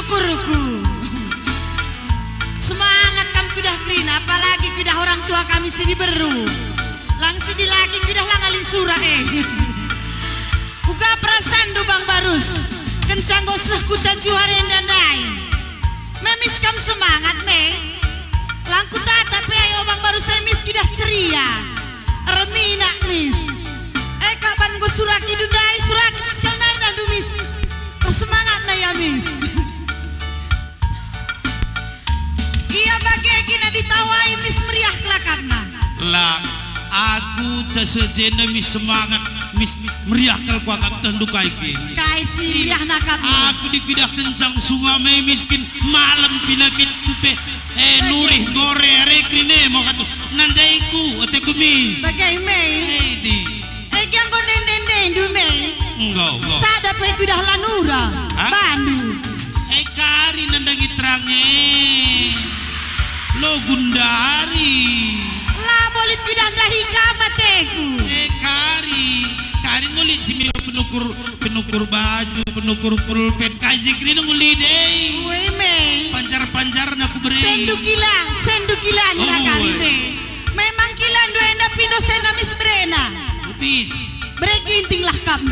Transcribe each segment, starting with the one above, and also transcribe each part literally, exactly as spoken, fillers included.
Beruku. Semangat kam kuidah kerina, apalagi kuidah orang tua kami si diberu. Lang si dilaki kuidah lang aling sura, eh. Uga perasandu, Bang Barus, kenca enggo seh kuta Juhar enda ndai. Me mis kam semangat, me. Lang kutata pe ayo Bang Barus e mis kuidah ceria. Ermina mis. E ka ban enggo surakindu ndai, surakindu sekali nari dahndu mis. Ersemangatna ia mis. Ia bage gina ditawai mis meriah kelakapna. La, aku case jenda mis semangat, mis meriah kal kuakap tehndu kai kin. Kai si meriahna akapna? Aku dipidah kencang sunga me miskin, malem pinakitku pe. Eh, nurih gore are kerine mo katu. Nandaiku, ateku mis. Bage me. Eh, di. Egi enggo ndende-ndendu me. Enggo, enggo. Sada pe kuidah la nura. Hah? Bandu. Eh, kari nandangi terang e. Lo gundari. Labo lit kuidah ndahi kam ateku. Eh, kari. Kari enggo lit si mewah penukur, penukur baju, penukur pulpen. Kai si kerina enggo lit e. Ue me. Panjar-panjarna kuberi. Sendu kila, sendu kila nina kari me. Memang kilandu enda pindo sena mis berena. Upis. Bere ginting lah kam.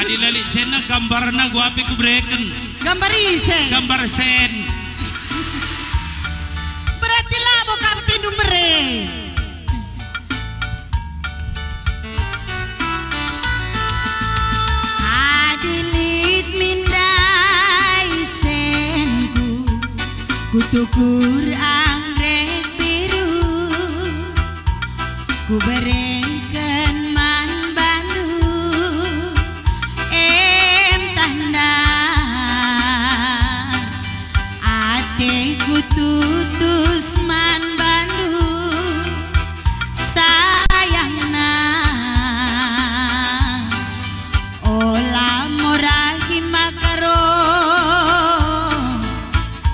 Adi la lit sena gambarna gua pe kubereken. Gambar ise? Gambar sen. Berarti labo kam tindu bere. Adi lit min ndai senku, kutukur anggrek biru, kubereken man bandu, em tanda ateku tutus man bandu, sayangna. Ola morahi makaro,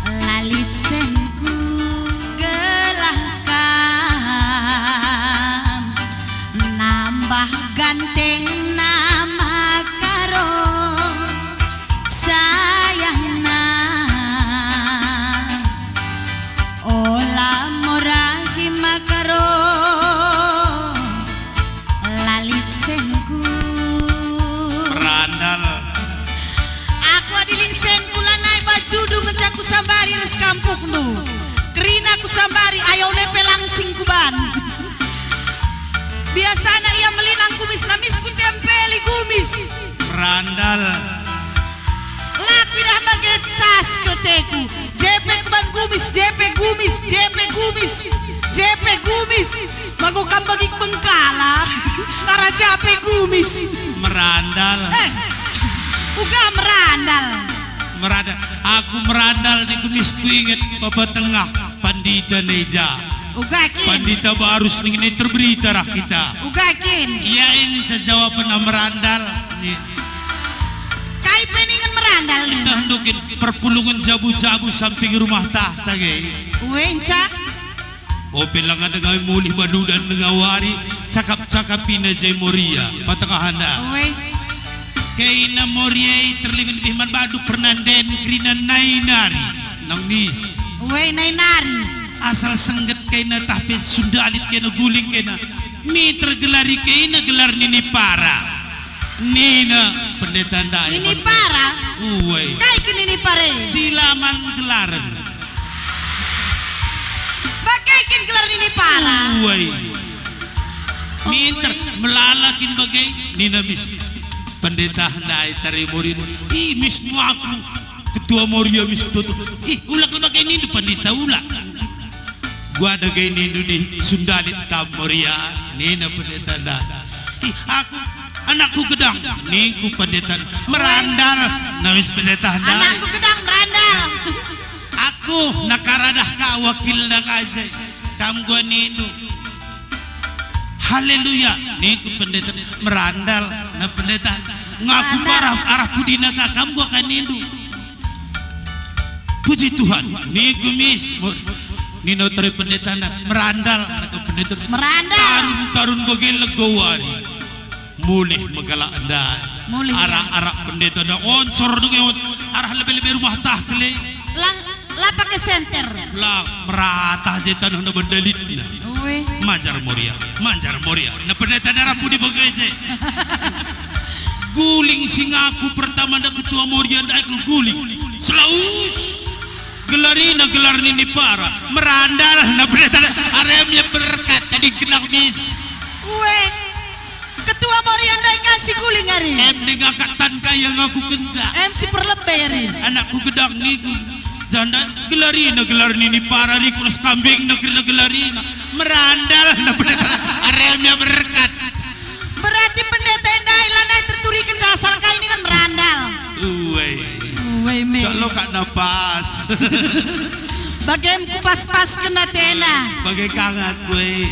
la lit senku gelah kam nambah gantengna makaro, sayangna. Ola morahi makaro, la lit senku. Merandal. Aku adi lit senku lanai bajudu ngenca kusambari ras kampukndu. Kerina kusambari, ayo ne pe langsing kuban. Biasana ia melinang kumis, na mis kutempeli kumis. Merandal. La kuidah bage cas keteku. Jepe kuban gumis, jepe gumis, jepe gumis, jepe gumis. Mago kam bagi Bengkala. Arah jepe gumis. Merandal. Eh, uga merandal. Merandal. Aku merandal di kumis kuinget Bapa Tengah, Pandita Neja. Uga kin. Pandita Barus ning ini terberita rah kita. Uga kin. Ia ingin sejawabanna merandal. Ni. Kai pe ningen merandal nih? Kita hendokin perpulungen jabu-jabu samping rumah tah sage. Uenca. Ope langa denga mulih badudan denga wari, cakap-cakapina jai Moria, patengahanda. Ue. Keina Moria i terlebih-lebih man badu pernanden kerina nai nari, nang mis. Ue nai nari. Asal sengget keina tah pe sundalit keina guling keina. Miter gelari keina gelar nini para. Nina pendeta ndai. Nini para? Uwe. Kai kin nini para e? Silaman gelaren. Bage kin gelar nini para? Uwe. Minter melala kin bage nina mis. Pendeta ndai tari murid. Ih, mis aku. Ketua Moria mis ketua tu. Ih, ulak bage nindu pendeta ulak. Gua dage nindu di sundalit kam Moria, nina pendeta ndai. Ih, aku anakku gedang, ningku pendeta merandal, nawis pendeta ndai. Anakku gedang merandal. Aku nakaradah ka wakilna kaje, kam gua nindu. Haleluya, ningku pendeta merandal, na pendeta ngaku merandal. Arah, arah pudina ka, kam gua ka nindu. Puji Tuhan, ningku mis, nina tari pendeta ndai, merandal, naka pendeta. Merandal. Tarun-tarun bage lego wari. Mulih megalak ndai. Mulih. Arak-arak pendeta ndai, oncor dage, on-, arah lebe-lebe rumah tah kele. Lang, la pake senter. La merata je tanehna bendalitna. Ue. Manjar Moria, Manjar Moria. Na pendeta darah pudi bage je. Guling si ngaku pertama nda ketua Moria ndai kal guling. Selaus. Gelarina gelar nini para. Merandal na pendeta arem ya berkat tadi kena mis. Ue. Ketua Moria ndai ka si guling ari. Em dengan katan kaya ngaku kenca. Em si perlebe ari. Anakku gedang niku. Janda gelarina gelar nini para riku ras kambingna kerina gelarina. Merandal na pendeta aremnya berkat. Berarti pendeta ndai lanai terturiken asal kai ini kan merandal. Uwe. Uwe me. Insya Allah kak napas. Bagem kupas-pasken atena. Bagai kangat kue.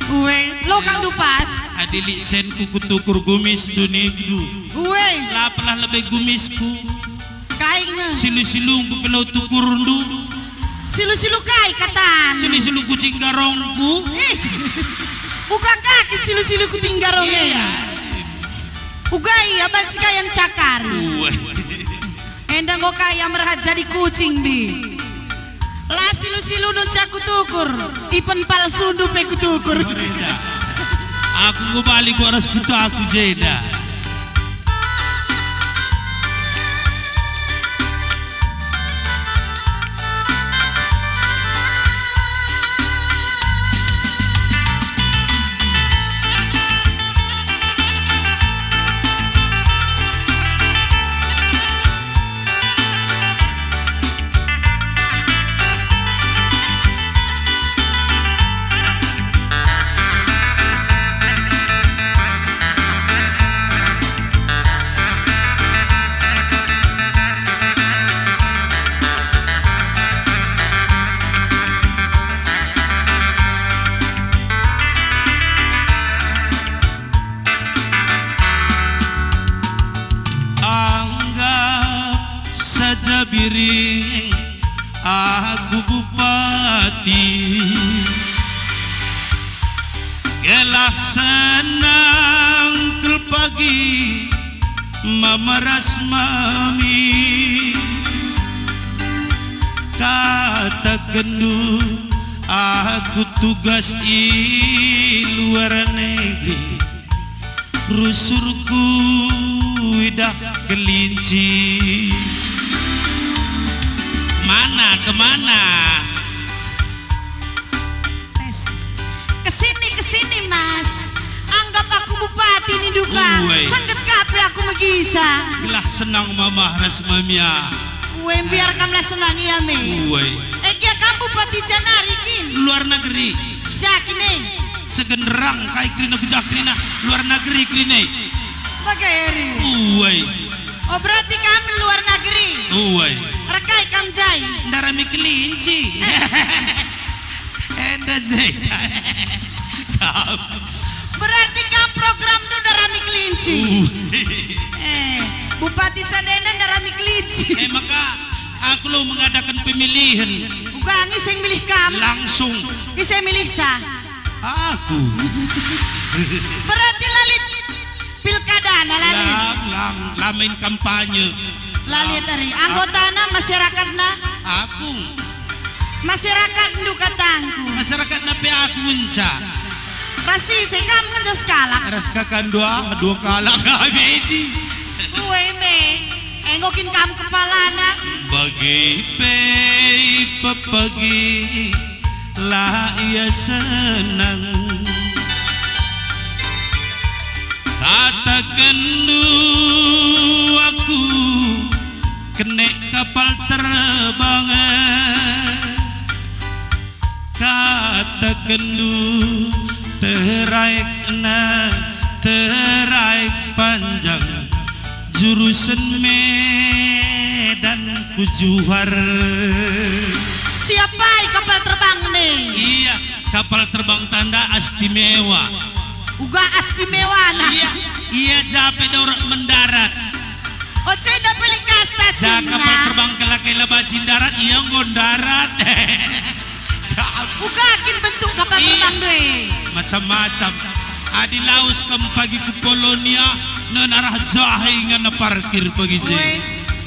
Ue, lo kang dupas. Adi lik senku kutukur gumis duniku. Ue. La pelah lebe gumisku. Kai nge? Silu-silungku pe lo tukurndu. Silu-silu kai katan? Silu-silu kucing garongku. Ih. Uga kaki silu-silu kucing garong e. Iya. Uga ia banci kayan cakar. Ue. Enda enggo kai ia merhat jadi kucing, di. La silu-silu nun caku tukur, ipen palsundu pe kutukur. Enda. Aku enggo bali ku aras kutaku jenda. Anggap saja biring aku bupati, gelah senang kal pagi mama ras mami. Katakenndu aku tugas i luar negeri. Rusurku idah kelinci. Mana kemana? Tes. Kesini, kesini, Mas. Anggap aku bupati nindu ka. Uwe. Sengget ka pe aku megisa. Gelah senang mamah ras mamia. Uwe, mbiar kam lah senang ia me. Uwe. Eh, gia kam bupati janari kin? Luar negeri. Ja kin e? Segenderang kai kerina ku jah kerina luar negeri kerina. Bage eri. Uwai. Oh, berarti kam luar negeri. Uwai. Rekai kam jai. Ndarami kelinci. Enda je. Kam. Berarti kam programndu ndarami kelinci. Uwai. Eh, Bupati Sadenda ndarami kelinci. Eh, maka aku lo mengadakan pemilihan. Uga ngiseng milih kam. Langsung. Ise milih sa? Aku. Berarti la lit pilkadana, la lit. Lam, lam, la main kampanye. La lit ari. Anggotana, masyarakatna? Aku. Masyarakatndu katangku. Masyarakatna pe aku ngenca. Ras ise kam ngenca sekalak? Ras kakak dua, dua kalak. Bedi. Uwe me. Enggo kin kam kepalana? Bage pe ipepegi la ia senang. Katakenndu aku kenek kapal terbang. Katakenndu teraikna, teraik panjang, jurusen Medan ku Juhar. Siapai kapal terbang ne? Iya, kapal terbang tanda istimewa. Uga istimewana. Iya, ia ja pe dorok mendarat. Oce da pelik kasta. Ja kapal terbang kelakai la banci ndarat, ia enggo ndarat. Uga kin bentuk kapal terbang doe? Macam-macam. Adi lawes kam pagi ku Polonia, nena arah jahe ngena parkir pagi je. Ue.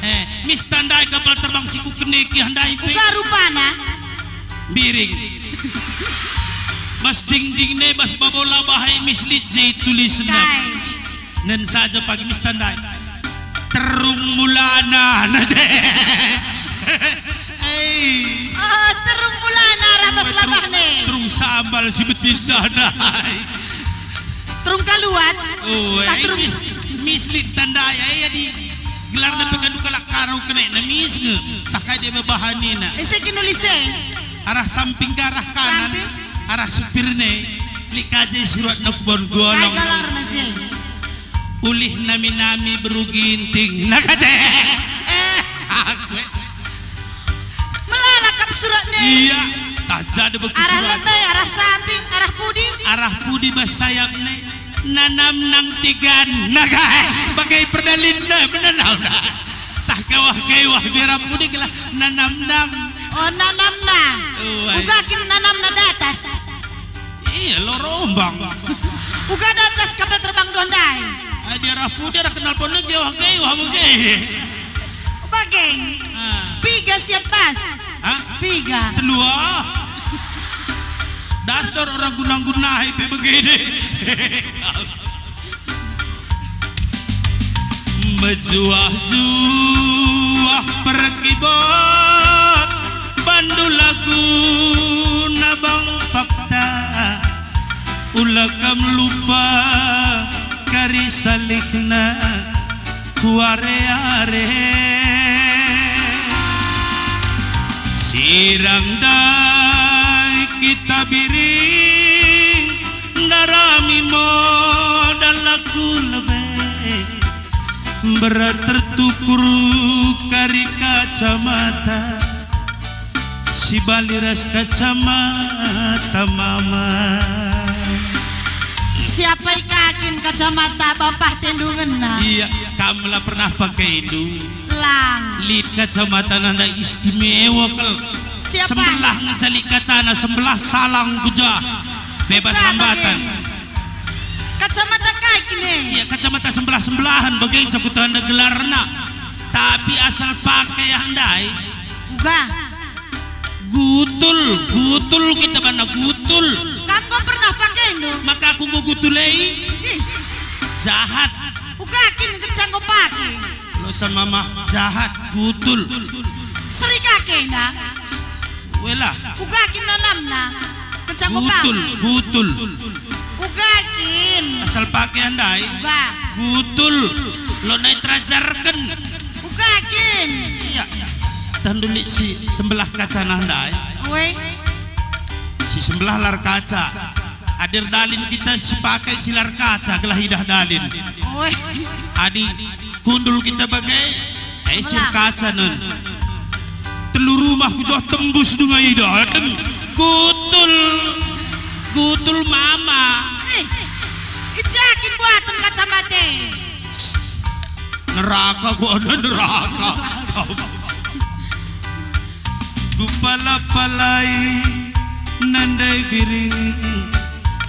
Eh, mis tandai kapal terbang si kukeniki handai pe. Uga rupana? Biring. Bas dingding ne, bas babola bahai mis lit je tulisna. Kai? Nen saja pagi mis tandai. Terung mulana, na je. Ei. Oh, terung mulana, rabas terung, labah ne. Terung sambal si betinta, ndai. Terung kaluat. Oh, tak eh, terung mis, mis lit tandai, eh, adi gelarna pe kadu kalak Karo kene, na mis nge. Tak kai dia bebahanina. Ise kin ulise? Arah samping ke arah kanan, samping. Arah supir ne. Lit ka je suratna ku bon golong. Kai galarna je? Ulih nami-nami beru Ginting. Nah, kate. Eh, aku. Melala kap surat ne. Iya, tak jadi beku surat. Arah lebe, arah samping, arah pudi. Arah pudi bas sayap ne. Nanam nang tigan. Nah, kai. Bage perdalinna, menanam. Tak kewah-kewah, biar pudi gelah nanam nang. Oh, nanam nang. Oh, ai. Uga kin nanam na datas. Iya, lo rombang. Uga datas kapal terbang doh ndai. Ai, dia rapu, dia kenal pon lagi, wah, gay, wah, bage. Bage. Ah. Piga siap bas? Hah? Piga. Telu, ah. Das dor orang guna-guna, hai, pe begini. Mejuah-juah perkibot bandu lagu nabang fakta, ula kam lupa kari salihna ku are-are. Sirang ndai kita biring, ndarami modal aku lebe. Berat tertukur kari kacamata, si bali ras kacamata mama. Siapa ikakin kacamata bapah tendungenna? Iya, kam la pernah pakai indu. Lang. Lit kacamata nanda istimewa kal. Siapa? Sembelah ngecali kacana, sembelah salang kuja. Bebas hambatan. Kacamata kai kine? Iya, kacamata sembelah-sembelahan, bage nca kutanda gelarna. Tapi asal pake ya ndai. Uga. Gutul, gutul kita bana gutul. Kam kok pernah pake ndo? Maka aku enggo gutul ei. Ih. Jahat. Uga kin kenca enggo pake. Lo sama mah jahat, gutul. Seri kake nda? Welah. Uga kin nanamna? Kenca enggo pake. Gutul, gutul. Uga kin. Asal pake ndai. Uga. Gutul. Lo ndai terajarken. Uga kin. Iya. Tah nduli si sembelah kacana ndai. Ue. Si sembelah lar kaca. Adi erdalin kita si pake si lar kaca gelah idah dalin. Ue. Adi kundul kita bage, eh, si lar kaca nen. Telu rumah kujoh tembus denga idah. Em, gutul. Gutul mama. Eh, ijakin buaten kacamata. Neraka gua ada neraka. Kupala-palai nandai biring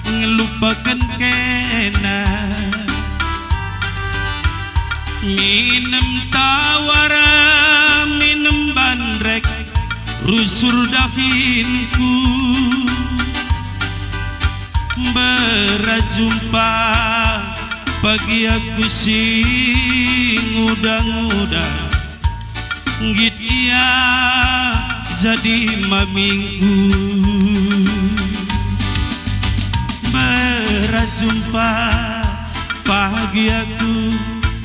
ngelupaken kena. Minem tawara, minem bandrek, rusur dahinku. Berjumpa pagi aku si nguda-nguda, nggit ia jadi mamingku. Berjumpa pagi aku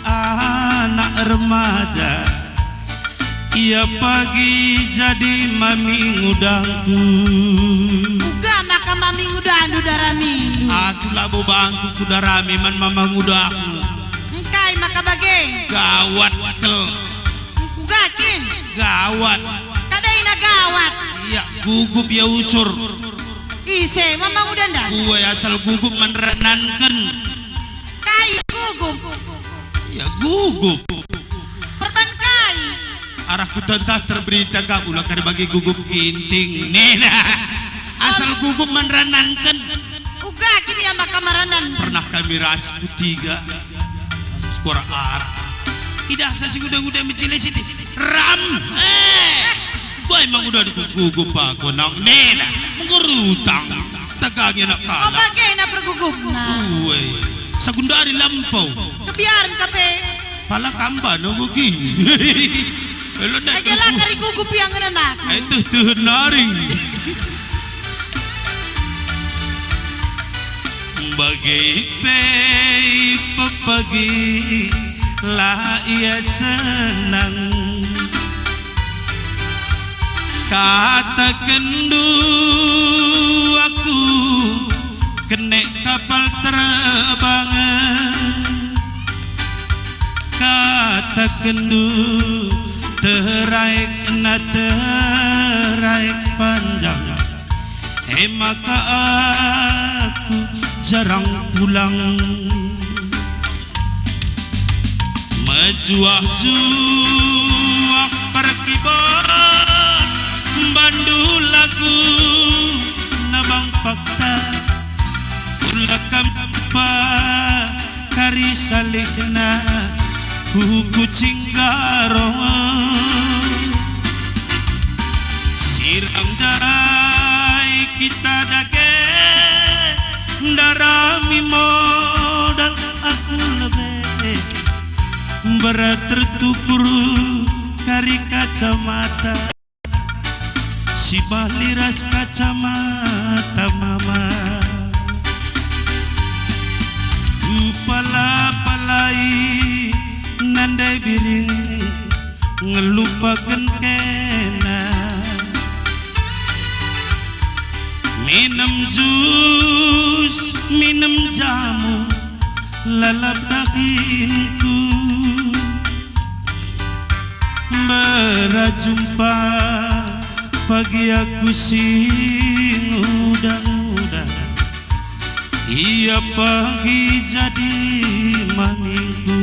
anak remaja, ia pagi jadi mami ngudangku. Uga maka mami ngudandu daramindu? Aku labo bangku ku darami man mama ngudangmu. Engkai maka bage? Gawat kel. Uga kin? Gawat. Tadaina gawat. Iya, gugup ia usur. Ise mama ngudanda? Ue asal gugup man renanken. Kai gugup? Iya, gugup. Perban kai? Arah kutentah terberita kap ula kari bagi gugup Ginting. Nina. Asal gugup man renanken. Uga kin ia maka maranan. Pernah kami ras kutiga. Skor arah. Idah sa si nguda-nguda mecile sidi. Ram! Eh! Bai mangudan ku gugup aku, anak mena. Menggerutang. Tagangi anak kalak. Apa kena pergugupna? Uwe. Sagundari lampau. Kebiaren kape. Pala kamba nunggu ki. Elo nda Aja tergu- lakar igugup yang ngena aku. Eh, tuh, tuh, nari. Bage pe ipepagi la ia senang. Katakenndu aku kene kapal terbangen. Katakenndu teraikna teraik panjang. E maka aku jarang pulang. Mejuah-juah perkiban bandu lagu nabang pakta. Kula kampa kari salihna ku Kucing Garo. Sirang ndai kita dage, ndarami modal aku lebe. Berat tertukur kari kacamata. Si bali ras kacamata mama. Kupala-palai nandai biring ngelupaken kena. Minem jus, minem jamu, lalap dagingku. Berjumpa pagi aku si nguda-nguda. Ia pagi jadi maningku.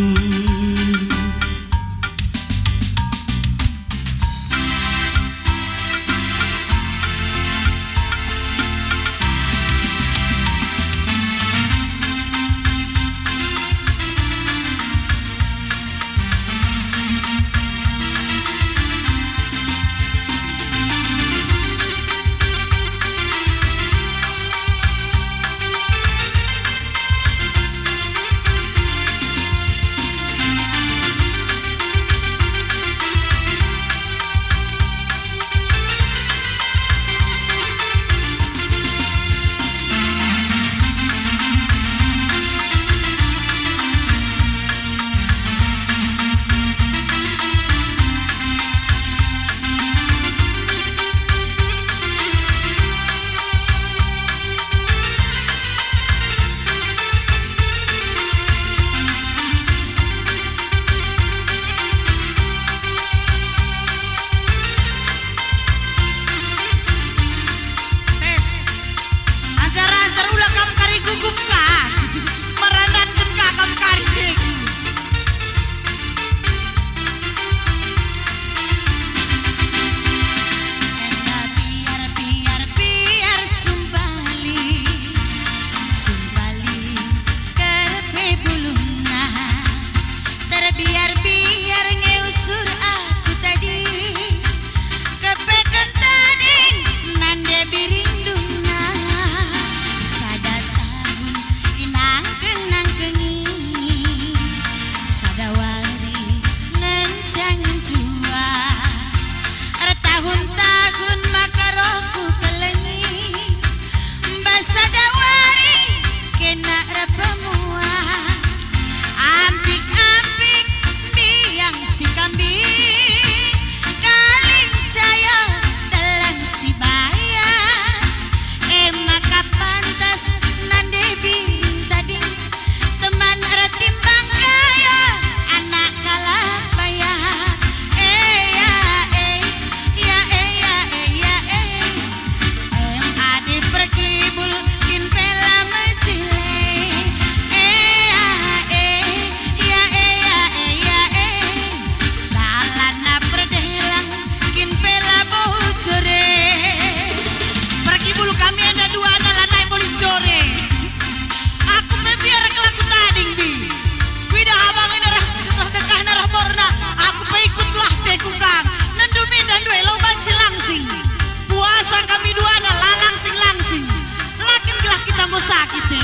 Ite.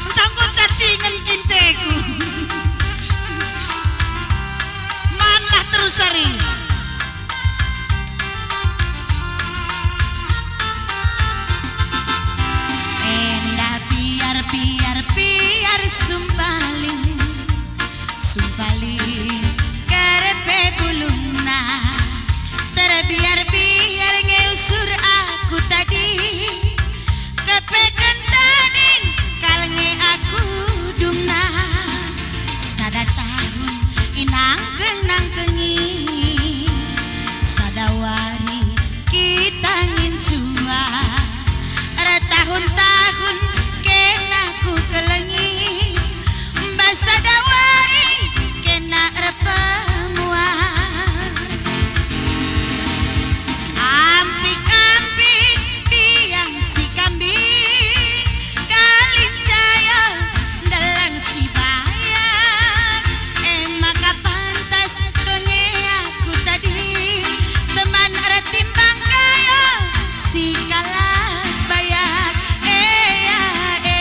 Entah enggo cacingen kin teku. Manlah terus ari. Enda piar, piar, piar sumpaling. Sumpaling kerepe bulungna, terbiar-biar nge usur aku tadi. Kepeken tading kal nge aku dumna. Sada tahun inangkeng-nangkengi, sada wari kita ngincuan. Ertahun-tahun kena kukelengi, mba sada wari kena erpemuan. Ampik-ampik tiang si kambing, kalinca yo ndelang si bayak, e maka pantas kal nge aku tading, teman ertimbang kayo si kalak bayak. E ya e,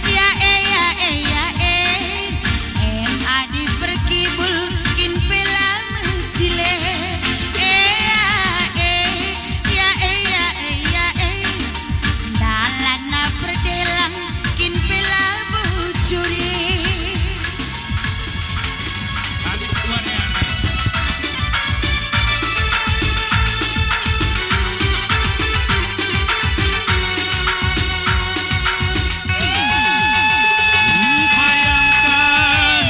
ya e ya e ya e, em adi perkibul kin pe la mecile. E ya e, ya e ya e ya e, dalanna perdelang kin pe la bucuri. Kubayangkan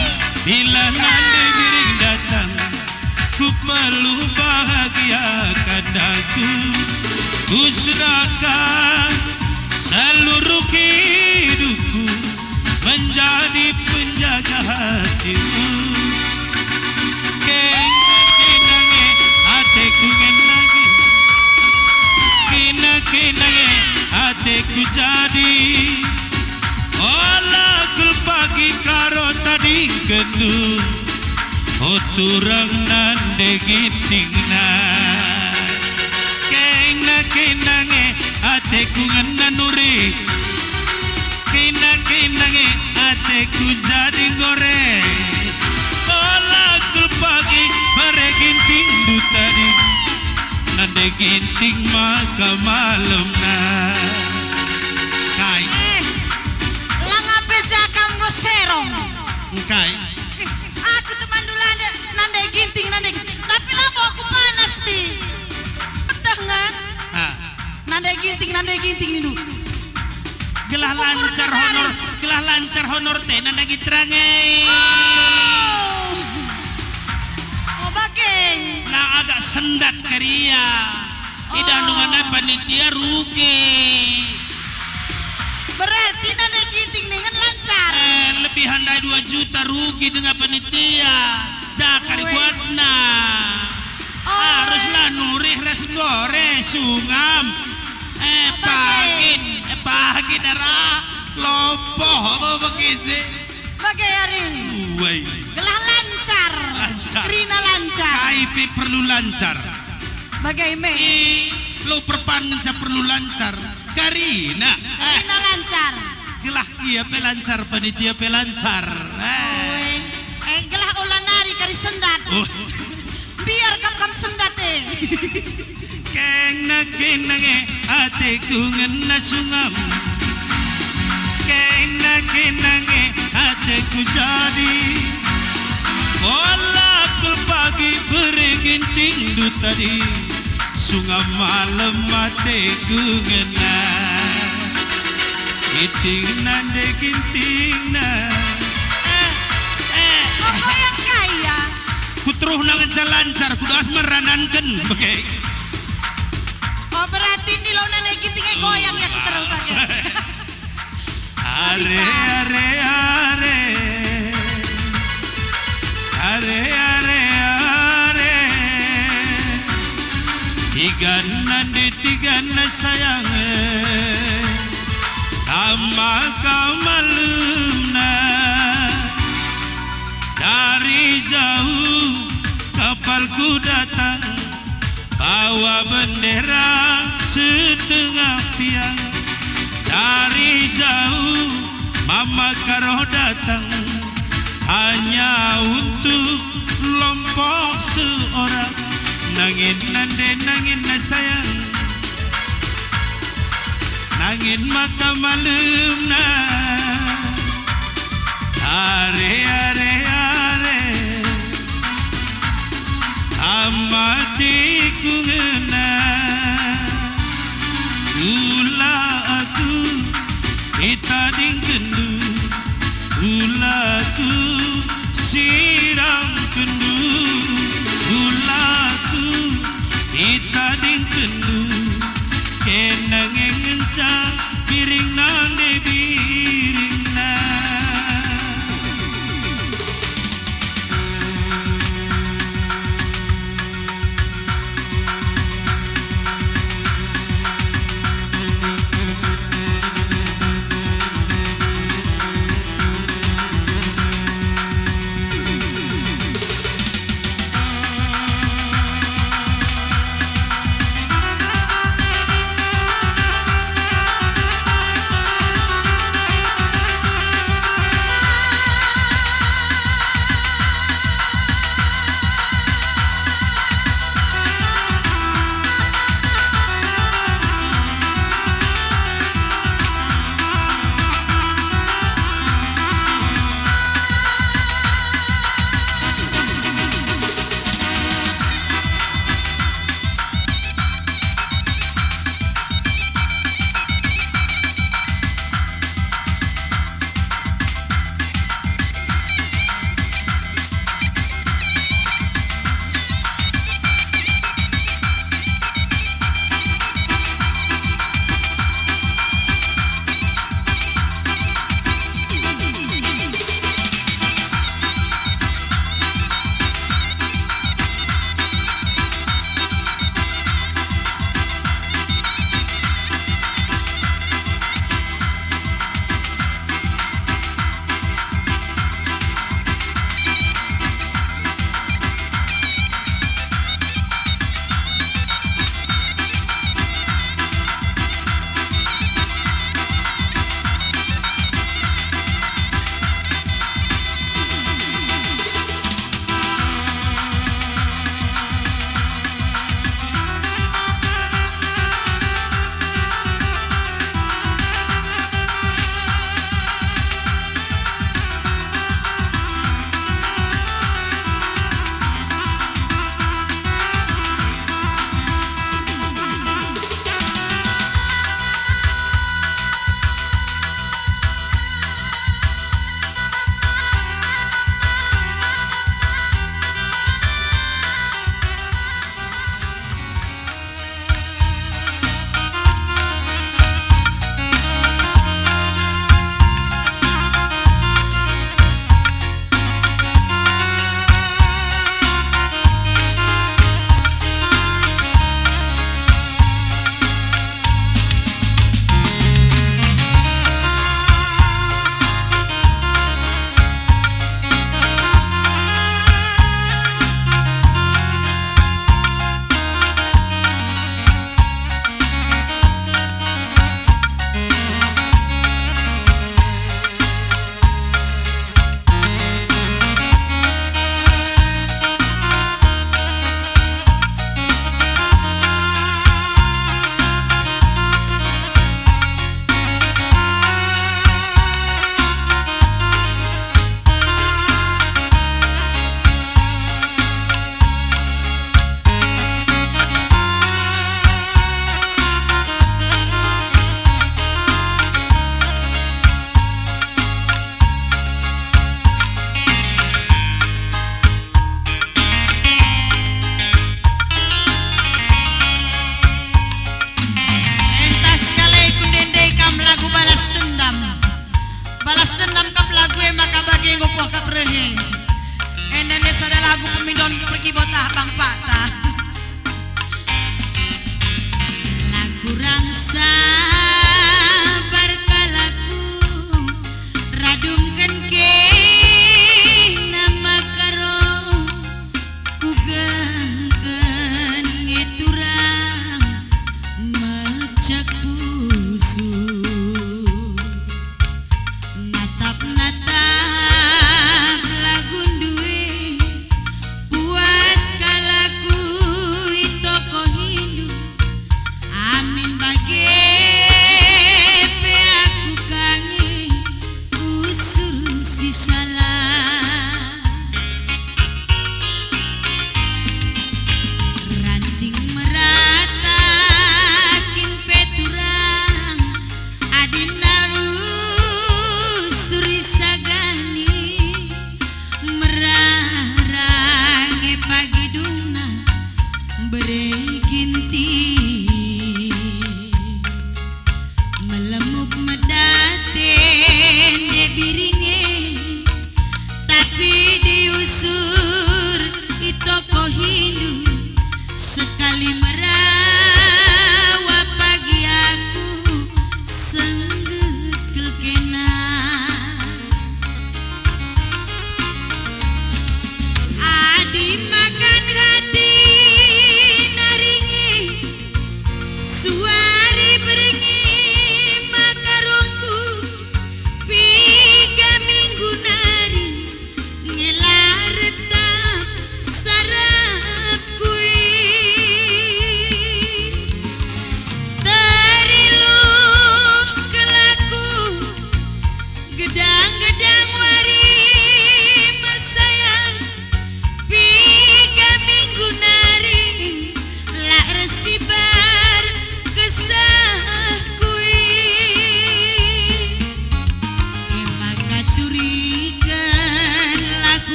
bila nande biring datang, ku peluh bahagia kataku. Kuserahkan seluruh hidupku menjadi penjaga hatimu. Kena-kena nge ateku ngena nge. Kena-kena nge ateku jadi. Ola kul pagi karo tadingkenndu. O turang nande gintingna. Kena-kena nge ateku ngena nuri. Kena-kena nge ateku jadi goreng. Ola kul pagi bere gintingndu tadi. Nande ginting maka malemna. Kai? Eh, langa pe ja kam enggo serong. Engkai? Eh, aku temanndu lande, nande ginting, nande ginting. Tapi labo aku panas, Bi. Beteh nge? Ha. Nande ginting, nande ginting nindu. Gelah lancar honor, gelah lancar honor te nande gitera nge. Oh. Oh, bage. La agak sendat kari ia. Idah nungan panitia rugi. Berarti nande ginting ningen lancar. Eh, lebih handai dua juta rugi dengan panitia. Cakar buatna. Haruslah nurih ras gore sungam. Eh, pagin, eh, pagin arah lopoh apa begitu. Bage ari. Uai. Gelah lancar. Lancar. Kerina lancar. Kai pe perlu lancar. Bage me. I lo perpan ngenca perlu lancar. Karina. Eh. Kerina lancar. Gelah ia pe lancar, panitia pe lancar. Eh. Oi. Eh, gelah ola nari kari sendat. Oh. Biar kam, kam sendat e. Kena-kena nge ateku ngena sungam. Kena-kena nge ateku jadi. Ola kul pagi bere gintingndu tadi. Sungam malem ateku ngena. Ginting nande gintingna. Eh, eh. Kok goyang kai ya? Kuteruhna ngenca lancar, kudas merananken bage. Oh, berarti ndilo nande ginting e goyang ya, kuteruh bage. Are, are, are. Are, are, are. Tigan nande tigan sayang, eh. Tama ka malemna. Dari jauh kapalku datang, bawa bendera setengah tiang. maka roh datang hanya untuk lompok seorang. Nangin nande, nangin na sayang, nangin maka malemna. Are, are, are, amatiku ngena. Ula aku itadingkenndu, ula aku siramkenndu, ula aku itadingkenndu, kena nge ngenca biringna nde biringna.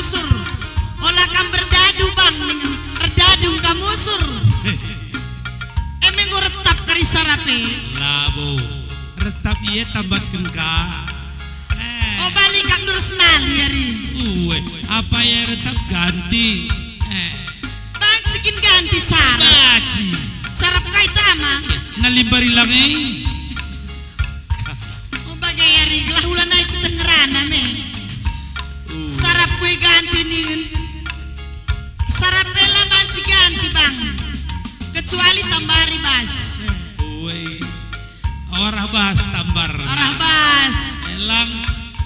Sur, ola kam berdadu bang, ning erdadu kam usur. Eh. Eme enggo retap kari sarap e. Labo. Retap ia tambatken ka. Eh. Oh, bali kam durus nali ari. Ue, apa ia retap ganti? Eh. Banci kin ganti sarap. Banci. Sarap kai tama? Nalimbari lang e. Oh, bage ari gelah ula nai kuteh ngerana me. Uh. Sarap kue ganti ningen. Sarap pe la banci ganti, Bang. Kecuali tambari bas. Ue. Arah bas tambar. Arah bas. Elang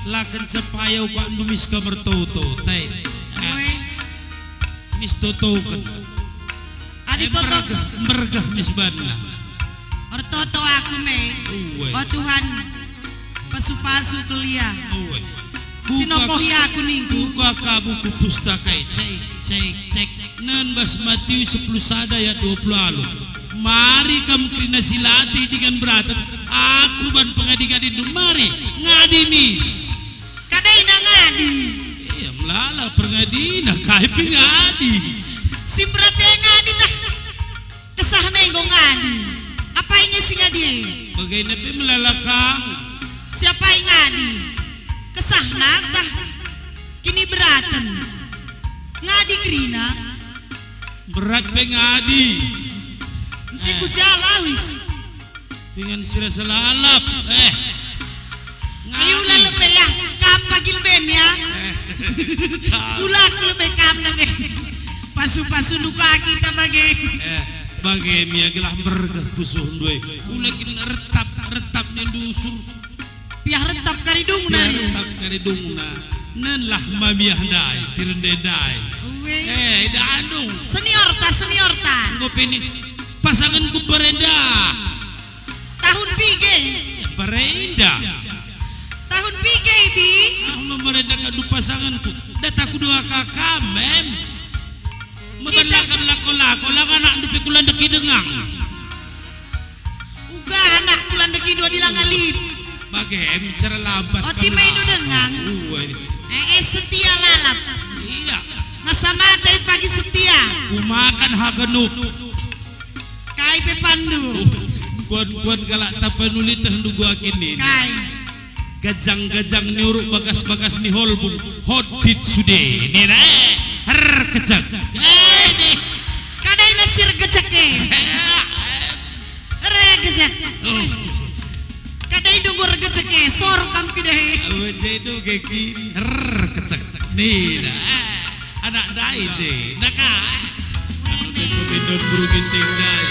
laken sepayau kuak ndumis ka mertoto, tai. Ah. Ue. Mis totoken. Adi eh, toto. Mergeh, mergeh mis banna. Ertoto aku me. Ue. Oh Tuhan, pasu-pasu kelia. Ue. Sinokohi aku ningku. Buka ka buku pustaka e, cek, cek, cek. Nen bas Matius sepuluh sada ayat dua puluh alu. Mari kam kerina si latih dingen beraten, aku ban pengadi-ngadindu mari, ngadi mis. Kadaina ngadi. Iya, melala perngadiNa, kai pe ngadi. Si berat e ngadi tah. Kesahna enggo ngadi. Apai nge si ngadi e? Bagaina pe melala kam. Si apai ngadi? Kesahna tah. Kiniberaten. Ngadi kerina. Berat pe ngadi. Nci ku jala wis. Dengan si rasa lalap, eh. Ayo, ngadi. Ula lebe ya, kam pagi leben ya. Eh. Ula aku lebe kam lebe. Pasu-pasu duka kita bage. Eh, bage mia gelah mergeh pusuhndu e. Ula kin retap, retap nindu usur. Piah retap karidungna. Piah retap karidungna. Nenlah mamiah ndai, si rende ndai. Ue. Eh, ida andung. Senior ta, senior ta. Enggo pe ni pasanganku berenda. Tahun piga? Ya, berenda. Tahun piga, Ibi? Ah, memerenda kadu pasanganku. Datah ku dua kakak, mem. Memerenda kan lako-lako, lang anakndu pe kula ndeki dengang. Uga anak kula ndeki dua dilang alit. Bage, em, cara lampas. Oh, kami tima indu lah. Dengang. Uwe. Eh, eh, setia lalap. Iya. Masa mata pagi setia. Kumakan ha genuk. Kai pe pandu. Kuan-kuan kalak Tapanuli teh nunggu akin ini. Kai. Gajang-gajang ni uruk bagas-bagas ni holbung, hodit sude nina, eh, her kecek. Eh, deh. Kadai nasir gecek, eh. Re gecek. Oh. Kadai nunggu re gecek, eh, sor kam pidah, eh. Awa jedo geki, her kecek. Nina, eh. Anak ndai je, naka. Anu tempo bendon guru ginting ndai.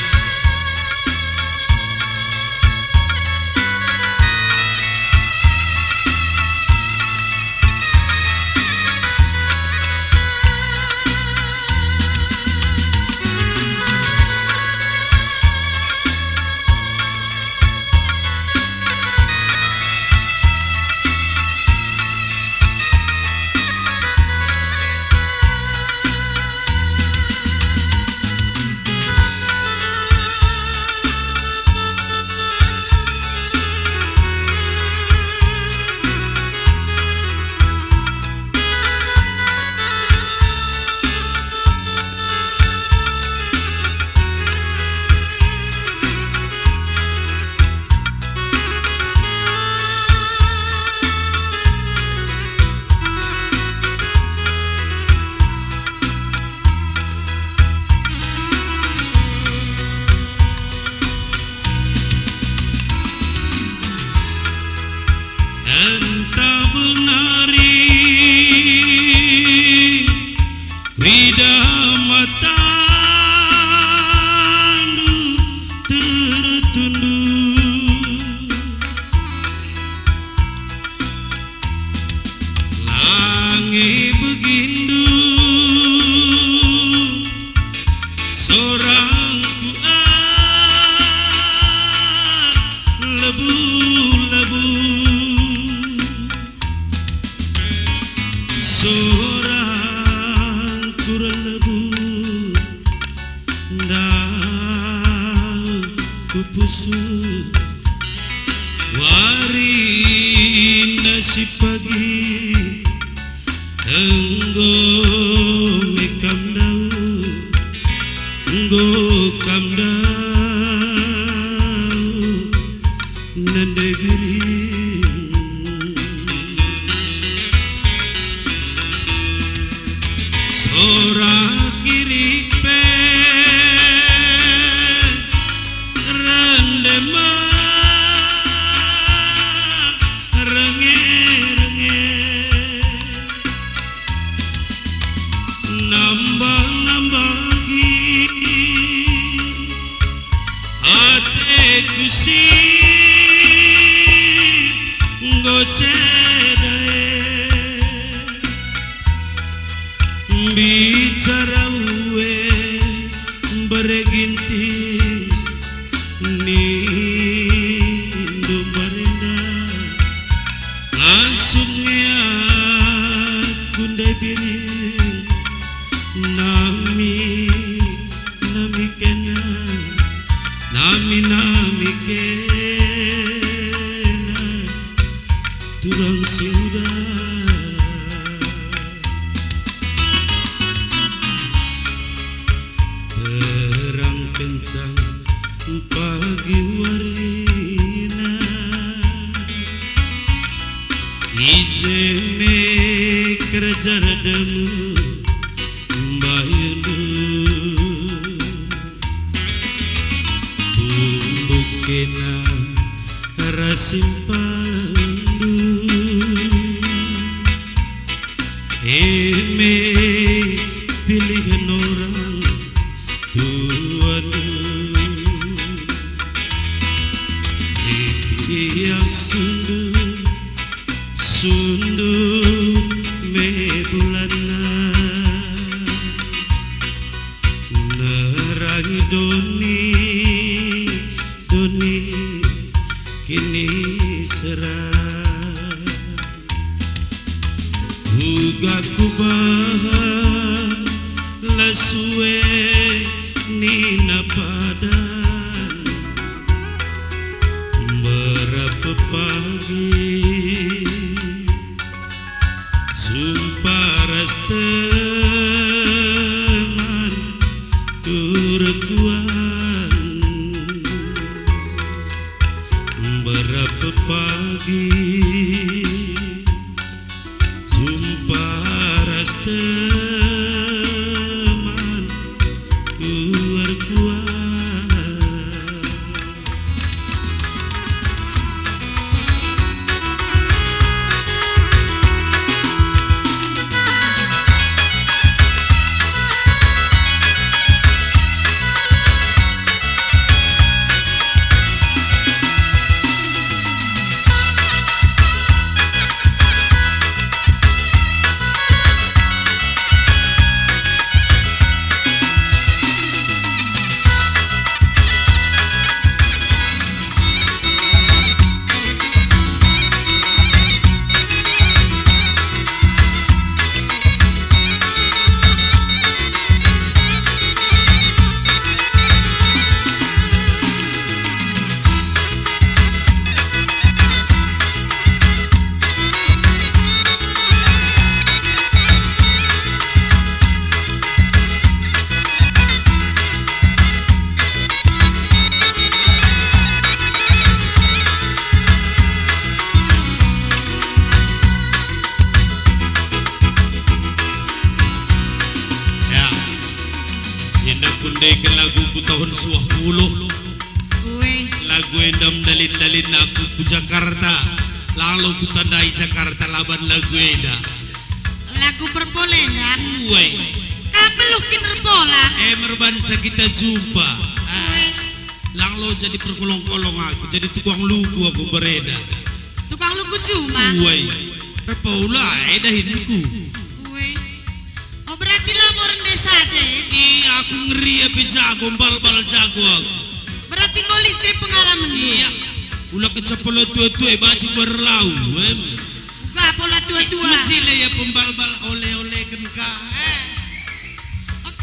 Enta benari kuidah matandu tertunduk. Langi begindu, sorangku ah, lebu-lebu. Sorangku lebu, ndauhku pusuh. Wari nasi pagi enggo Enggo kam ndauh nande biring, sora kirik pe rende me renge-renge. Nambah-nambahi ateku si enggo ceda e. Mbicara ue mbere ginting, nindu mbarenda, ngasup nge aku ndai biring, nami, nami kena, nami, nami kena, turang si udah. Terang kencang pagi warina, i je me kerja demu mbayandu. Tumbuk kena ras simpandu. E me pilihen orang tuandu. Riak sundu, sundu me bulanna. Nerangi doni, doni kini serang. Uga kubahan la sue nina padan, mberapa pagi jumpa ras teman kurekuan. Mberapa pagi jumpa ras teman kurekuan. Ya, enda kundeken laguku tahun suah puluh. Ue. Lagu enda mendalin-dalin aku ku Jakarta. Lalo kutandai Jakarta laban lagu enda. Lagu perpole enda. Ue. Kam beluh kin erpola? E, merbansa kita jumpa. Ah. Ue. Lang lo jadi perkolong-kolong aku, jadi tukang luku aku mbarenda. Tukang luku cuma? Ue. Erpola e dahinku. Ue. Oh, berarti la mo rende saja, e? Iya, aku ngeri ape jago, mbal-mbal jago aku. Berarti nggo lit je pengalamen. Iya. Ula kecap pola tua-tua, e, banci kuerlau, em. Uga pola tua-tua. Mecile ya pembal-bal ole-oleken ka. Eh.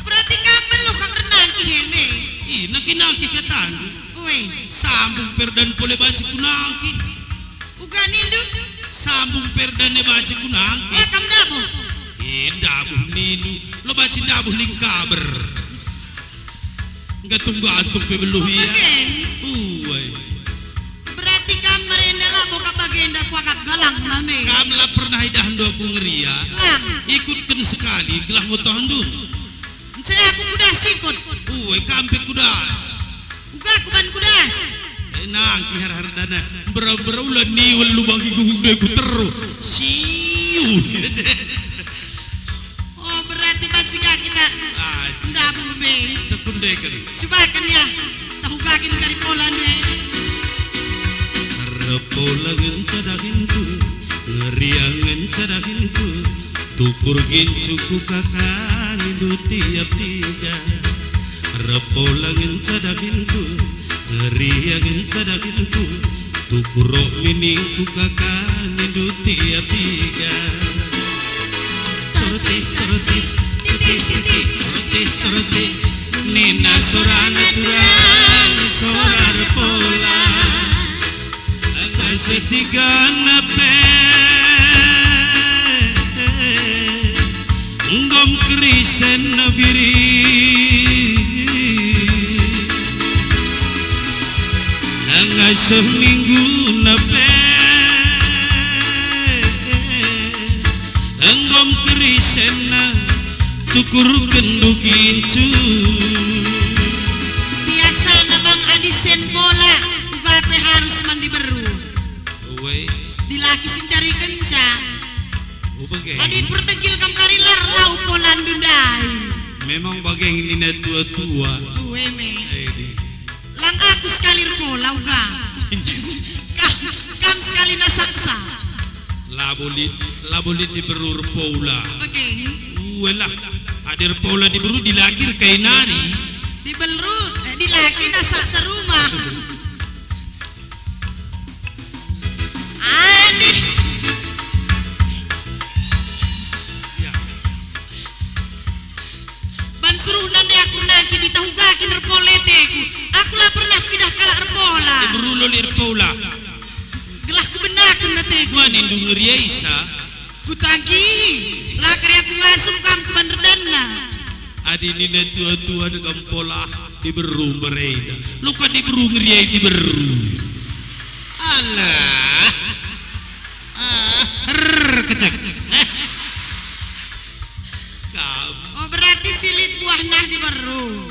Berarti kam beluh kam ernangki, em, e? Ih, nangki-nangki katandu. Ue. Sambung perdan pole banci kunangki. Uga nindu? Sambung perdan e banci kunangki. Ya, kam ndabuh. Eh, ndabuh nindu. Lo banci ndabuh ling kaber. Ketung gantung pe beluh ia. Bage. Uai. Berarti kam merenda labo ka bagenda kuakap galang nande. Kam la pernah idahndu aku ngeria? Lang. Ikutken sekali gelah ngotohndu. Nce aku kudas ikut. Uai, kam pe kudas. Uga aku ban kudas. Eh, nangki har-har dana. Berau-berau la niul lubang igung deh ku teru. Siu. Oh, berarti banci ka kita. Ah, ndabung be. Tekundeken. Cubaken ya. Tahu gagin kari pola nde. Erpola ngenca dagingku, ngeria ngenca dagingku, tukur gincu ku kaka nindu tiap tiga. Erpola ngenca dagingku, ngeria ngenca dagingku, tukur rok miningku kaka nindu tiap tiga. Tertib, tertib, titip, titip, tertib, tertib, nina sorana turang, sora erpola. Asa tigana pe enggom kerisen biri. Nanga semingguna pe enggom kerisen tukurken dugincu. Biasana bang adi sen pola, uga pe harus man diberu. Uwe. Dilaki si ncarikenca. Ubege. Adi pertegil kam kari lar lau polandu ndai. Memang bage nina tua-tua. Uwe me. Edi. Lang aku sekali erpola uga. Kam, kam sekali nasaksa. Labo lit, labo lit diberu erpola. Bage. Uwe lah. Adi erpola diberu dilaki erkai nari. Diberu, eh, dilaki nasaksa rumah. Adi. Ya. Ban suruh nande aku nangki ditahu gagin erpola ateku. Aku la pernah kuidah kalak erpola. Diberu loli erpola. Gelah kubenaken ateku. Wah, nindu ngeria isa. Kutangki, la kari aku ngasup kam ku banderdanna. Adi nina tua-tua dekam pola diberu mbarenda. Luka diberu ngeriai diberu. Alah. Ah, her, kecek. Kam. Oh, berarti silit buah nah diberu.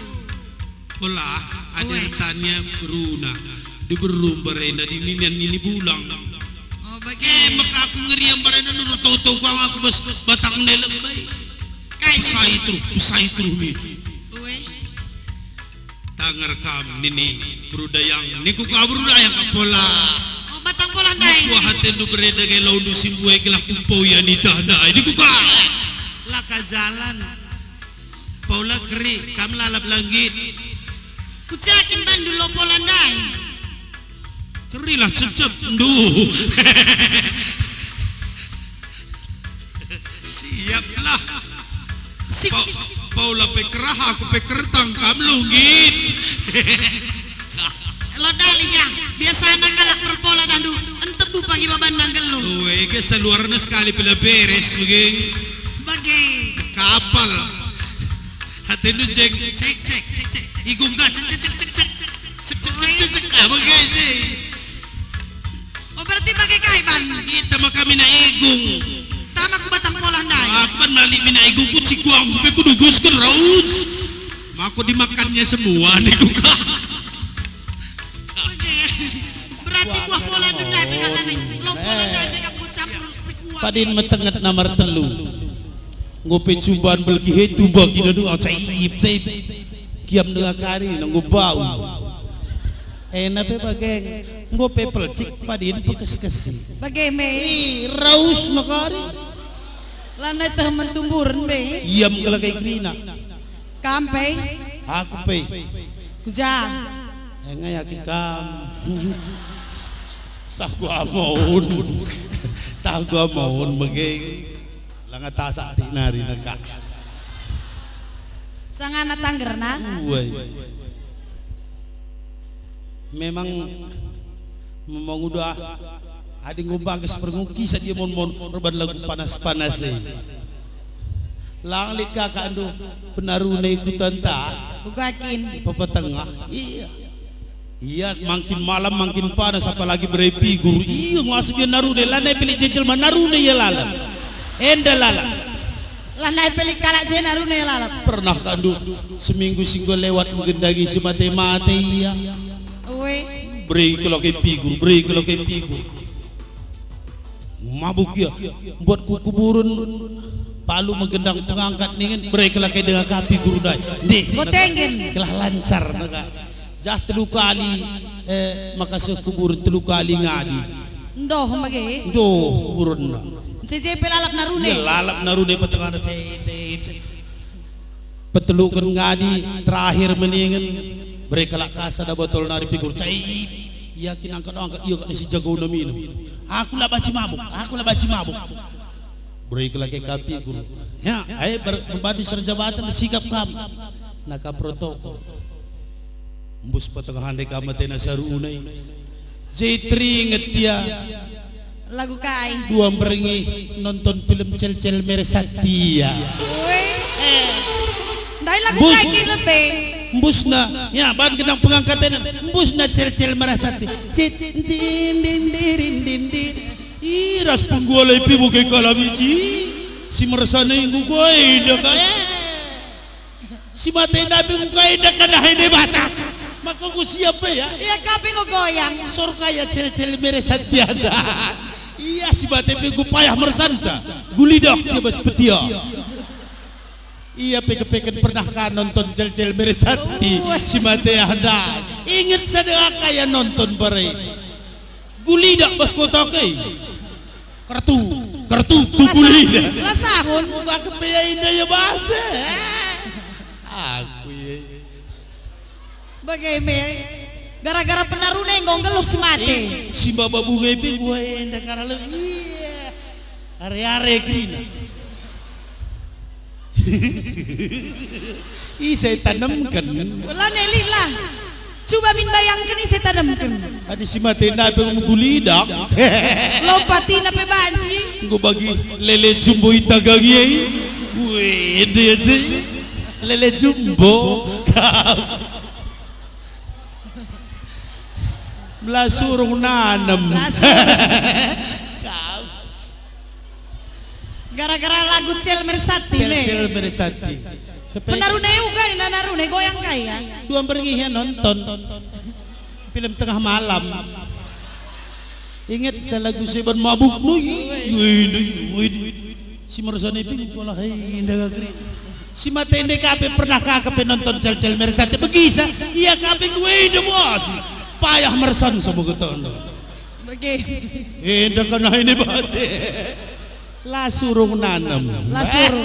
Pola, adi Uwe. Ertania beruna. Diberu mbarenda di ninian nini bulang. Oh, bage. Eh, maka aku ngeriam barenda nuru tau-tau kuang aku bas batang nelem bai. Kai Pesai terus, pesai terus nih. Uwe. Tangar kam nini, Beru Dayang, niku ka Beru Dayang ka pola. Oh, batang pola ndai. Kuah atendu berenda ge laundu si mbue gelah kumpoi anitah ndai, niku ka. Laka jalan. Paula keri, kam lalap langgit. Kucakin bandu lo pola ndai. Kerilah cep-cep, ndu. Siaplah. Sik. Pa-, Paula pe kerah, aku pe kertang, kam lunggit. Lo dali ya, biasana kalak perpola dandu, entebu pagi baban nanggeluh. Oh, ege saluarna sekali pela beres, bege. Bage. Kapal. Atendu jeng, cek, cek, cek, cek. Igung ka, cek, cek, cek, cek, cek. Cek, cek, cek, cek, cek. Ah, bage, cek. Oh, berarti bage kai, Ban? Kita maka mina igung. Tama ku batang pola ndai. Aku ban mali mina igung ku cikuang, ku pe kudugusken raus. Mako dimakannya semua, niku ka. Oke. Berarti buah pola ndai pe kata nih. Lo pola ndai pe kamu campur cikuang. Padin metenget nomor telu. Enggo pe cuban belgi he tuba gina doa, caip, caip. Kiam denga kari, nenggo bau. Ena pe bage, enggo pe pelcik padin pekes-kesi. Bage me. Ih, raus me kari. Lanai teh mentumburen be. Iam kala kai kerina. Kam pe? Aku pe. Kuja. Engai aki kam. Tah gua maun. Tah gua maun bage. Langa tasak ti nari neka. Sangana tanggerna. Uai. Memang memang udah adi nggo bages perngukisa dia mon-mon erban lagu panas-panas e. Lang lit kakak ndu penaruna ikutanta. Uga kin. Pepetengah. Iya. Iya, makin malam makin panas, apalagi bere Pigur. Iya, ngasup ia narune, lanai pe lit jelma narune ia lalap. Enda lalap. Lanai pe lit kalak je narune ia lalap. Pernah kak ndu, seminggu si enggo lewat menggendangi si mate-mate ia. Ue. Bere kal ake Pigur, bere kal ake Pigur. Mabuk ia, mbuat ku kuburen, palu megendang pengangkat ningen, bere kal ake denga ka Pigur ndai. Ndeh. Botenggen. Gelah lancar nega. Jah telu kali, eh, maka seh kuburen telu kali ngadi. Ndoh mage. Ndoh kuburenna. Nce je pe lalap narune. Ia lalap narune petengahna, cet, cet, cet. Peteluken ngadi, terakhir meningen, bere kalak ka sada botol nari Pigur, cait, ia kin angkat-angkat, ia kak si jagona minem. Aku la banci mabuk, aku la banci mabuk. Bere kalak ka Pigur. Ya, ai ber-, pembantu serjabatan, sikap kam. Naka protokol. Embus petengahande ka matena sarune. Jadi teringet ia. Lagu kai? Dua mberngi nonton film Cel-Cel Mere Sati ia. Ue. Ndai lagu Bus. Kai ki lebe? Mbusna, ya, bahan gendang pengangkaten. Mbusna Cel-Cel Mere Sati. Cit, din, din, din, din, din. Ih, ras penggualai pe bukai kalami. Ih, si mersana inggu koi dah kai. Si mate ndai pe enggo kai enda kena hende bata. Maka enggo siap pe ia. Ia ka pe enggo goyang. Sorga ia Cel-Cel Mere Sati enda. Ia si mate pe enggo payah mersansa. Gulidak ia bas petia. Ia pe kepeken pernah ka nonton Cel-Cel Mere Sati si mate enda. Inget sada aka ia nonton bere. Gulidak bas kota ke. Kertu, kertu, tukulina. Lasahun. Uga kepe enda ia bas e. Aku ye. Bage me. Gara-gara penarune enggo nggeluh si mate. Eh, si baba bunga pe gua enda kara le. Iya. Are-are kerina. Ise tanemken? Lanai lit lah. Cuba min bayangken ise tanemken. Adi si mate ndai pe enggo gulidak. Lompatina pe banci. Enggo bagi lele jumbo ita gagi ai. Weh, ende, ende. Lele jumbo. Kam. Melasurung nanem. Melasurung. Kam. Gara-gara lagu Cel Mere Sati, Cel, me. Cel Mere Sati. Kepe- Penarune uga nina narune goyang kai ya? Dua mberngi ia nonton film tengah malam. Inget sa lagu seban mabuk nui. Wih, wih, wih. Si mersana pe kulah, hei, indah gageri. Si mate ndai ka pe pernah ka kepe nonton Cel-Cel Mere Sati begisa. Ia ka pe kuenda bos. Payah mersansa menggetong. Bage. Enda kena ini bas e. Lasurung nanem. Lasurung.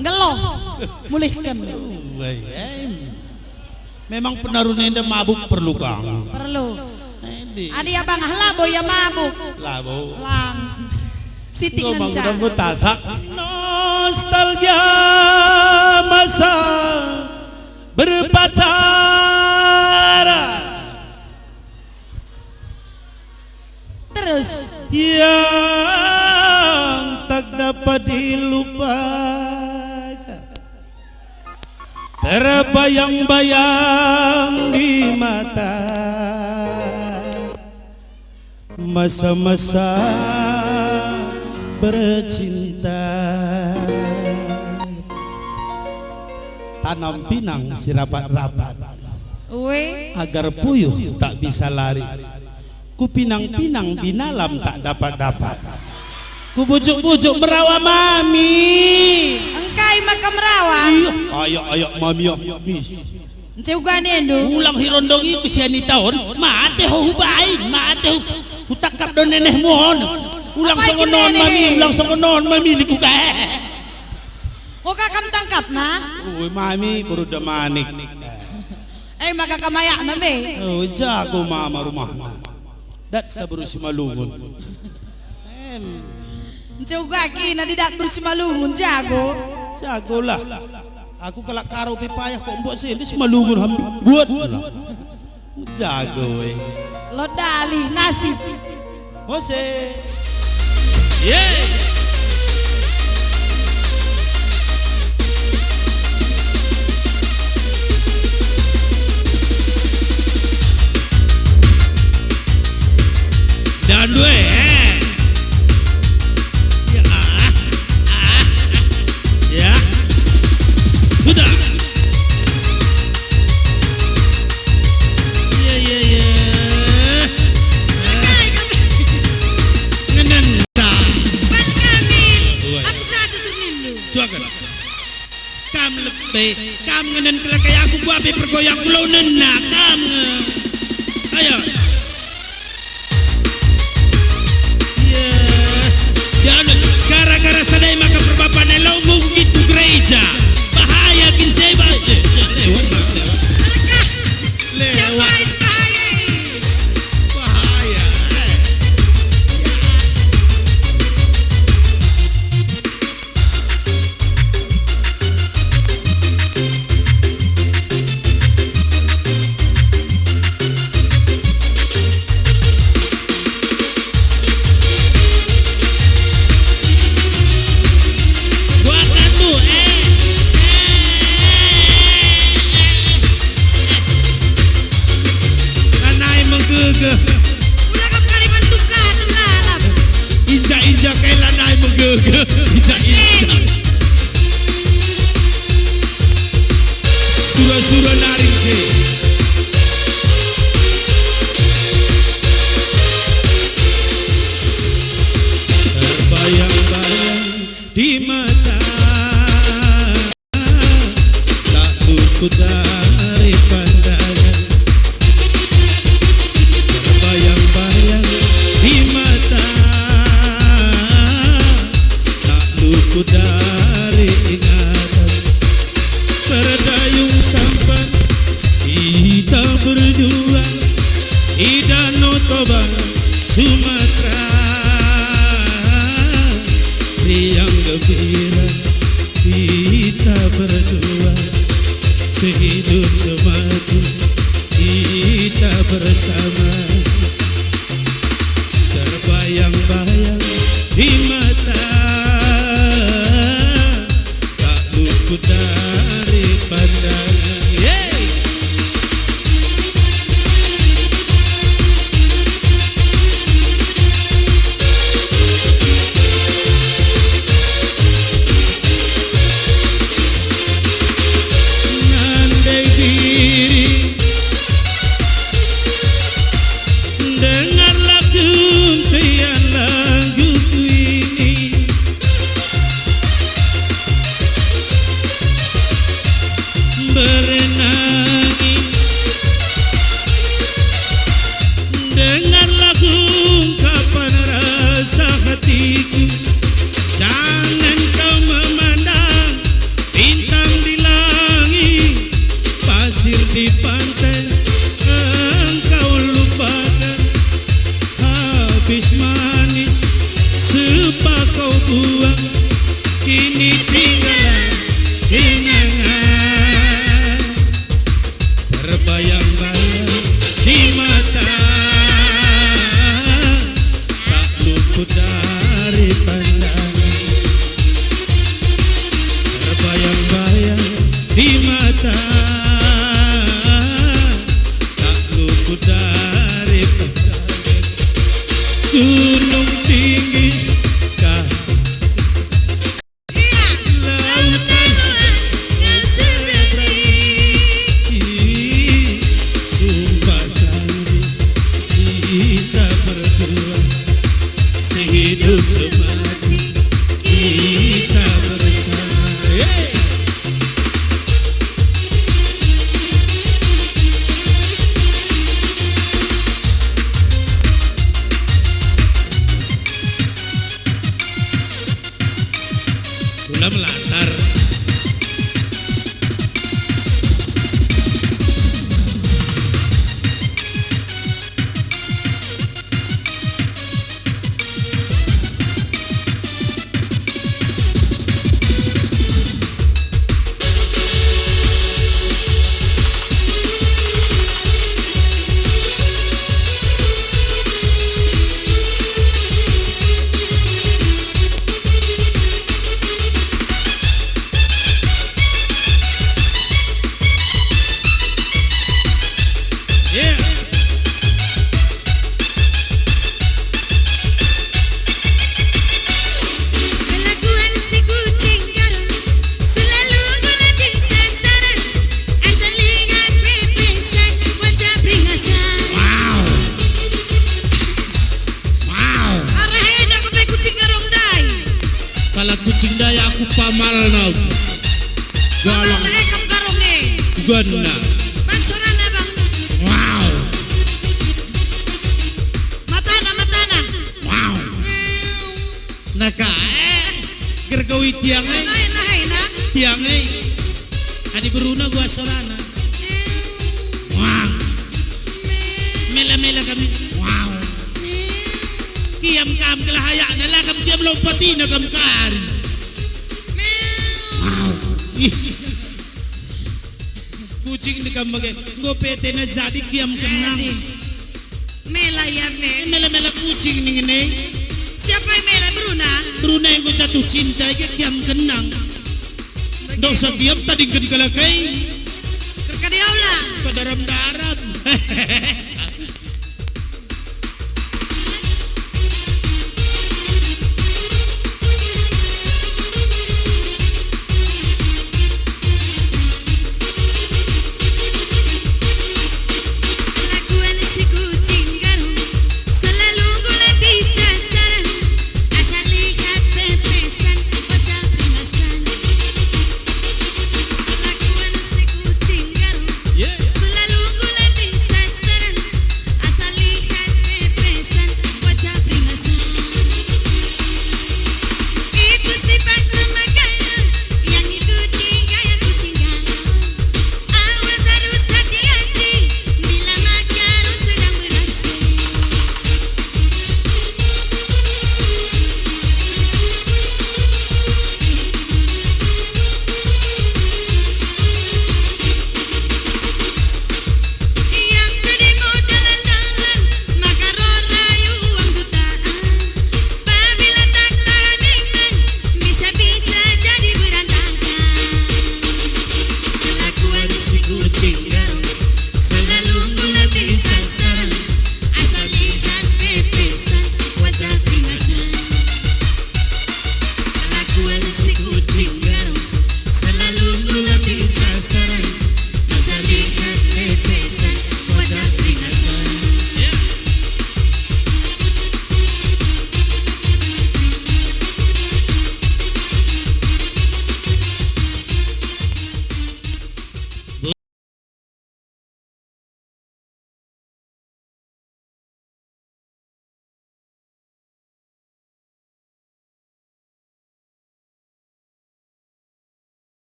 Nggeluh. Mulihken. Wai, em. Memang penarune enda mabuk perlu kang. Perlu. Ende. Adi abang ah labo ia mabuk. Labo. Lang. Sitik ngenca. Tasak. Nostalgia masa berpacaran. Terus. Yang tak dapat dilupakan, terbayang-bayang di mata. Masa-masa bercinta. Tanam pinang si rapat-rapat. Ue. Agar puyuh tak bisa lari. Ku pinang-pinang binalam tak dapat-dapat. Ku bujuk-bujuk merawa mami. Engkai maka merawa? Iya, ayak-ayak mami, ah. Bis. Nce uga nindu. Ulang hi rondong iku sian i taon, mate ho hubain, mate hu-, hutangkap do nenehmu on. Ulang songon on mami, ulang songon on mami niku ka. Oka kam tangkapna? Ui, mami, beru da manik. Eh, maka kam ayakna be. Oh, jago mama rumahna. Dat sa beru Simalungun. Em. Nce uga kina didak beru Simalungun, jago. Jago lah. Aku kalak Karo pe payah kok mbuat si, ndi Simalungun ham buat. Jago, eh. Lot dalih nasib. Mose. Yeah. Aduh, eh. Ya, ah, ah, ya. Sudah. Ya, ya, ya. Ngenen. Ban kami. Aku satu serninu. Juakan. Kam lebe, kam ngenen kelakai aku, kuape pergoyang kulo nena kam nge. Ayo. Iya. Jangan gara-gara sadai maka perbapan elo nggit ku gereja. Bahaya kin seba. Eh, eh, lewat, Mak, lewat. Lewat. Bahaya, eh. Lanai menggegeh. Udah kam kari bantuka, telalap. Injak-injak kai lanai menggegeh. Injak-injak. Sura-sura nari ke. Terbayang-bayang di mata. Tak luput dari pandangan, terbayang-bayang di mata, tak luput dari ingatan. Berdayung sampan kita berdua di Danau Toba, Sumatera. Riang gembira kita berdua, sehidup semati kita bersama. Terbayang-bayang di mata, tak luput dari pandangan. Yeay! Nandai diri, dengarlah gentian laguku ini. Berenangi, dengarlah ungkapan rasa hatiku. Jangan kau memandang bintang di langit, pasir di pantai engkau lupakan. Habis manis sepa kau buang, kini tinggallah kenangan. Terbayang-bayang di mata, tak luput dari pandangan. Terbayang-bayang di mata, tak luput dari pandangan. Gunung tinggi kah? Lautan luas, sumpah janji kita berdua, sehidup semati kita bersama. Hey! Kula melantar. Nah. Bang, sorana, Bang. Wow. Matana, matana. Wow. Naka, eh, gergawi tiang, eh. Nah, nah, nah, nah. Tiang, eh. Adi beruna gua sorana. Wow. Mela-mela kami. Wow. Kiam kam kelahayakna, la kam kiam lompatina kam kari. Wow. Ih. Kucing ni kam bage, enggo P T na jadi kiam kenang. Mela ia me. Mela-mela kucing ning ngene. Siapa yang mela beruna? Beruna enggo jatuh cinta ike kiam kenang. Dosa kiam tadingken kalak e. Kerkadiaulah. Kadaram-daram.